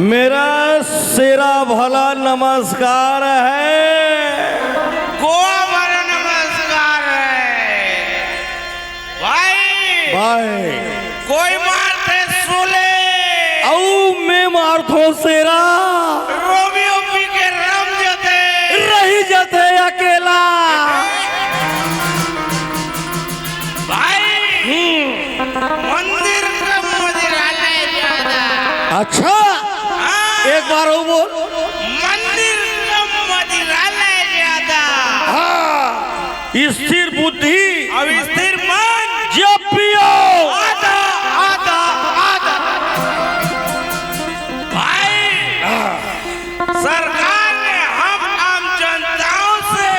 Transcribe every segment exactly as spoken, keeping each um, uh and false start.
मेरा शेरा भला नमस्कार है। गोवा वाला नमस्कार है। भाई, भाई। कोई मारथे सोले। अऊ मैं मारथों शेरा। रोमियो पी के रम जथे। रही जथे अकेला। भाई, हम्म। मंदिर का मदिरालय ज्यादा। अच्छा, हाँ। एक बार अऊ बोल। मंदिर का मदिरालय ज्यादा। हाँ, स्थिर बुद्धि। अब स्थिर मन। जब पियो। आधा, आधा, आधा। भाई, हाँ। सरकार ने हम आम जनताओं से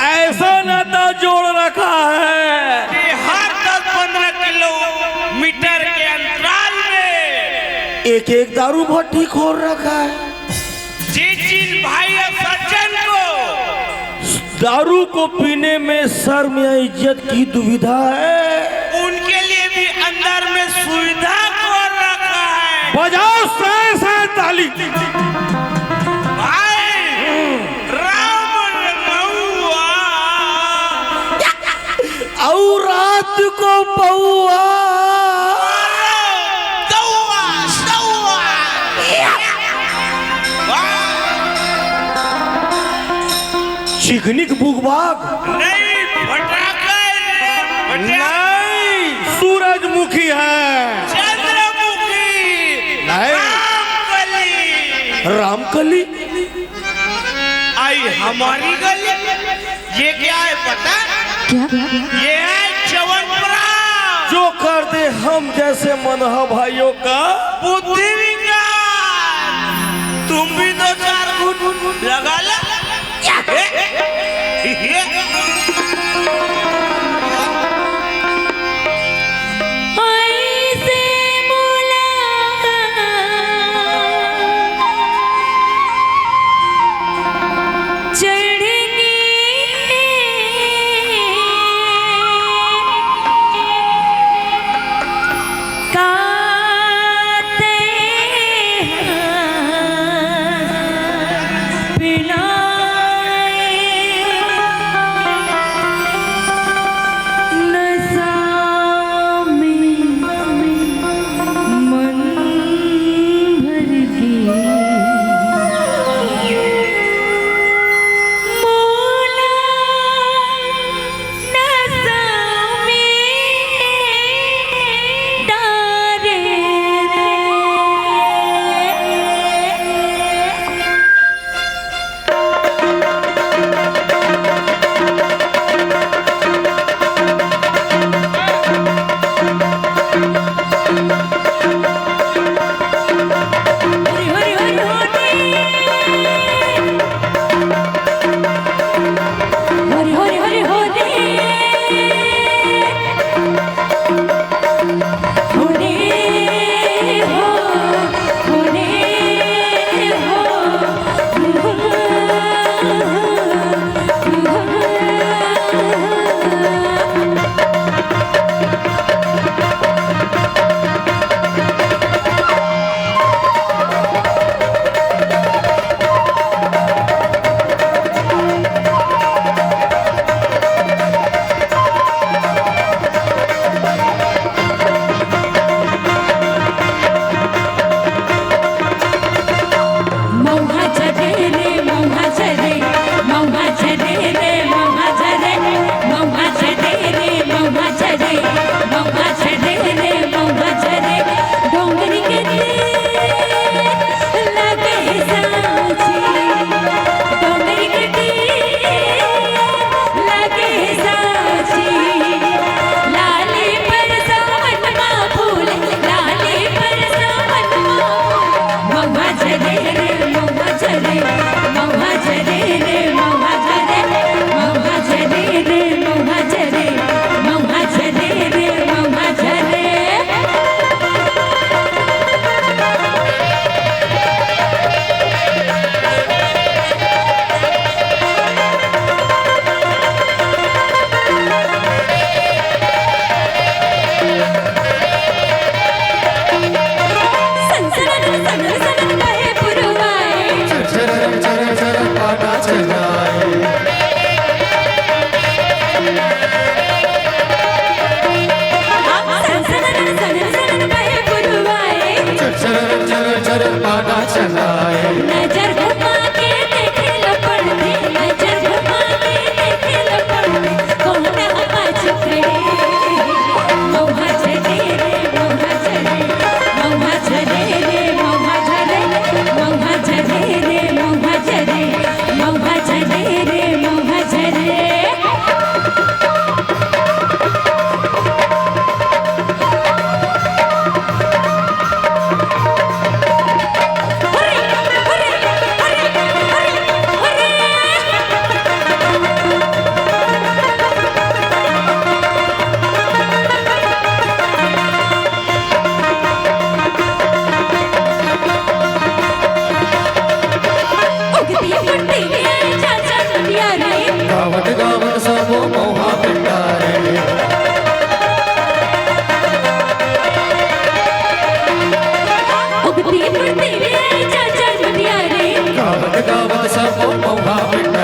ऐसा नाता जोड़ रखा है कि हर दस पन्द्रह किलोमीटर के अंतराल में एक एक दारू भट्टी खोल रखा है। जिन जिन भाई और सज्जन को दारू को पीने में शर्म या इज्जत की दुविधा है, उनके लिए भी अंदर में सुविधा खोल रखा है। बजाओ सै सै ताली। भाई, राम रमौआ। अऊ रात को पौआ। दौआ, दौआ। वाह। चिकनिक बुगबाग। नहीं, फटाका है रे, फटाका। नहीं, सूरजमुखी है। चंद्रमुखी। नहीं। रामकली। रामकली। आई हमारी गली। ये क्या है पता? क्या? ये है च्यवनप्राश। जो कर दे हम जैसे मनहा भाइयों का बुद्धि विकास। तुम भी दो चार घूंट लगा लो। गावत सबो मउहा पिंडारे। उगती पड़ती रे चाचर मटिया रे। गावत गावत सबो मउहा पिंडारे।